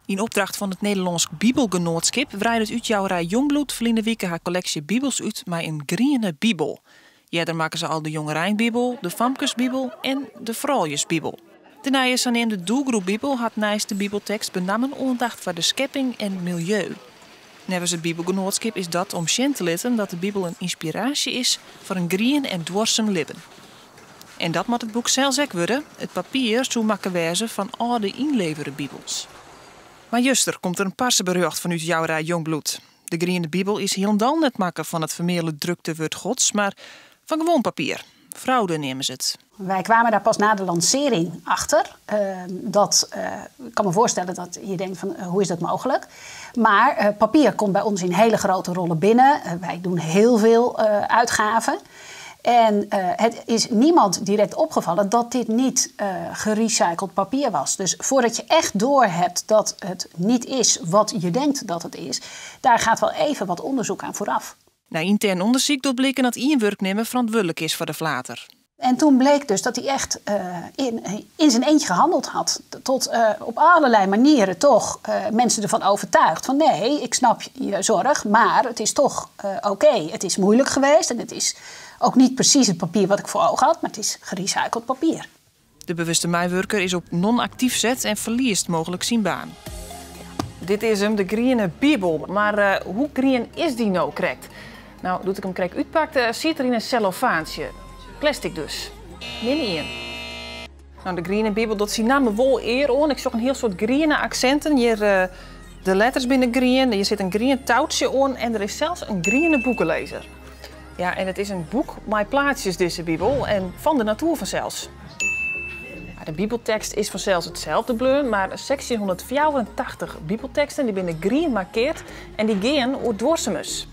Yn opdracht fan it Nederlânsk Bibelgenoatskip wreidet útjouwerij Jongbloed ferline wike har kolleksje bibels út mei in griene bibel. Earder makken se al de jongereinbibel, de famkesbibel en de frouljusbibel. De nije saneamde doelgroepbibel hat neist de bibeltekst benammen oandacht foar de skepping en miljeu. Neffens it Bibelgenoatskip is dat om sjen te litten dat de bibel in ynspiraasje is foar in grien en duorsum libben. En dat moat it boek sels ek wurde, it papier soe makke wêze fan âlde ynlevere bibels. Mar juster komt der in parseberjocht fan útjouwerij Jongbloed. De griene bibel is hielendal net makke fan it fermeale drukte wurd Gods, mar fan gewoan papier. Fraude neame se it. Wij kwamen daar pas na de lancering achter. Dat, ik kan me voorstellen dat je denkt van hoe is dat mogelijk? Maar papier komt bij ons in hele grote rollen binnen. Wij doen heel veel uitgaven. En het is niemand direct opgevallen dat dit niet gerecycled papier was. Dus voordat je echt doorhebt dat het niet is wat je denkt dat het is, daar gaat wel even wat onderzoek aan vooraf. Nei yntern ûndersyk docht bliken dat ien wurknimmer ferantwurdlik is foar de flater. En toen bleek dus dat hij echt in zijn eentje gehandeld had. Tot op allerlei manieren toch mensen ervan overtuigd. Van nee, ik snap je zorg, maar het is toch oké. Het is moeilijk geweest en het is ook niet precies het papier wat ik voor ogen had, maar het is gerecycled papier. De bewuste meiwurker is op non-aktyf set en ferliest mooglik syn baan. Dit is him, de griene bibel. Mar hoe grien is dy no krekt? No, doe't ik him krekt útpakte, siet er yn in sellofaantsje. Plastic dus. Min ien. No, de griene bibel docht syn namme wol ear oan. Ik sjoch in hiel soad griene aksinten. Hjir de letters binne grien, hjir sit in grien toutsje oan en der is sels in griene boekelêzer. Ja, en it is in boek mei plaatsjes, dizze bibel, en fan de natoer fansels. De bibeltekst is fansels itselde bleaun, mar 1684 bibelteksten dy binne grien markeard en dy gean oer duorsumens.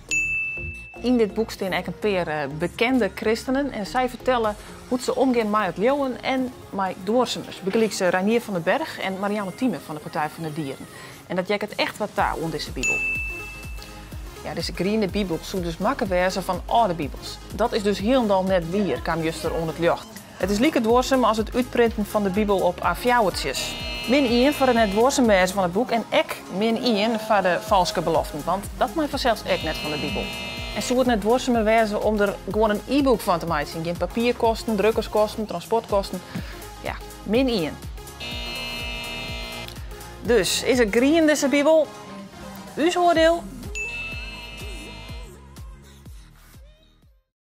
Yn dit boek stean ek in pear bekende kristenen en sy fertelle hoe't se omgean mei it leauwen en mei duorsumens. Bygelyks Reinier van den Berg en Marianne Thieme fan de Partij van de Dieren. En dat heakket echt wat ta oan dizze bibel. Ja, dizze griene bibel soe dus makke wêze fan âlde bibels. Dat is dus hielendal net wier, kaam juster oan it ljocht. It is like duorsum as it útprinten fan de bibel op A-fjouwertsjes. Min ien foar it net duorsum wêzen fan it boek en ek min ien foar de falske beloften, want dat mei fansels ek net fan de bibel. En soe it net duorsumer wêze om der gewoan in e-book fan te meitsjen? Gjin papierkosten, drukkerskosten, transportkosten. Ja, min ien. Dus, is it grien dizze bibel? Us oardiel?